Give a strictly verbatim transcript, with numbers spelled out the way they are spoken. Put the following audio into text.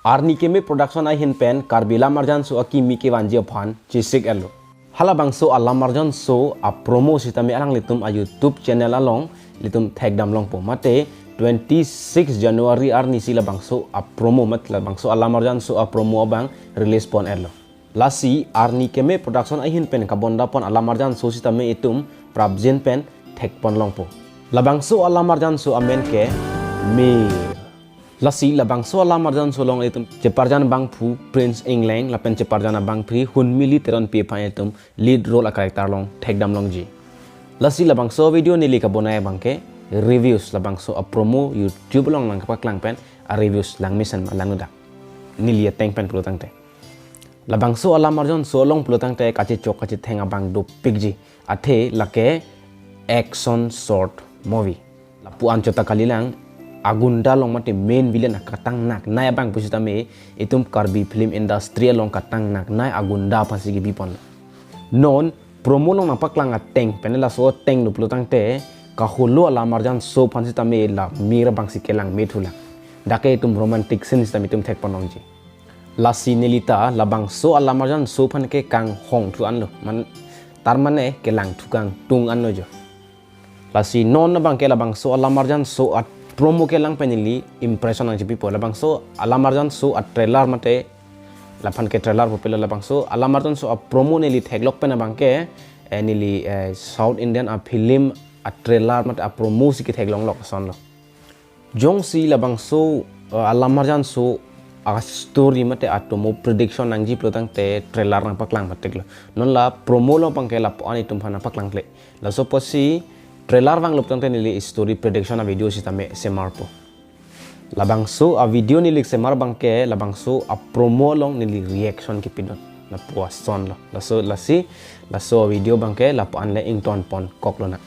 Arni Keme Production ahin pen Karbi Alamarjan So akimi kevanji aphan chesik-etlo. Halabangso Alamarjan So a promo sitame alanglitum a YouTube channel along ilitum thekdam longpo. Mate twenty-six January arnisi labangso a promo mat labangso Alamarjan So a promo abang release pon-etlo. Lasi Arni Keme Production ahin pen kabonda pon Alamarjan So sitame itum prapjin pen thekpon longpo. Labangso Alamarjan So amen ke Mir. Lasi labangso Alamarjan So along itum cheparjan abangphu Prince Engleng lapen cheparjan abangphi Hunmili Teronpi aphan itum lead role a character along thekdam longji. Lasi labangso video neli kabonai abangke reviews, labangso a promo YouTube along nangkapaklang pen a reviews langmesen ma langnodak. Neli ateng pen pulotangte, labangso Alamarjan So along pulotangte kachechok kachetheng abang dopikji. Athe lake action short movie. Lapu-an chot ta kalilang, a gunda along mate main villain akatang naknai abang pusitame itum Karbi film industry along katang naknai a gunda aphansi kebi pon. Non promo along nangpaklang ateng pen laso ateng lo pulotangte kaholo Alamarjan So aphan sitame la Mir abangsi kelang me thulang. Dak ke itum romantic scene sitame itum thekpon longji. Lasi nelita labangso Alamarjan So aphan ke kanghong thu anlo. Man, tar mane kelang thu kangtung anlo jo. Lasi non abangke labangso Alamarjan So a promo kelang pen neli impression nangchepipo. Labangso Alamarjan So a trailer mate, laphan ke trailer pupe lo, labangso Alamarjan So a promo neli theklok pen abangke, eh, neli, eh, South Indian a film a trailer mate a promo si ketheklonglok asonlo. Jongsi labangso, eh, Alamarjan So a story mate atomo prediction nangji pulotangte trailer nangpaklang batik lo. Non la promo along abangke lapu-an itum aphan nangpaklangkle. Laso apotsi trailer vanglo pulotangte neli story prediction a video sitame semarpo. Labangso a video neli semar abangke labangso a promo along neli reaction kepidun. Lapu asonlo. Laso lasi, laso a video abangke lapu-an le ingtonpon koklonang.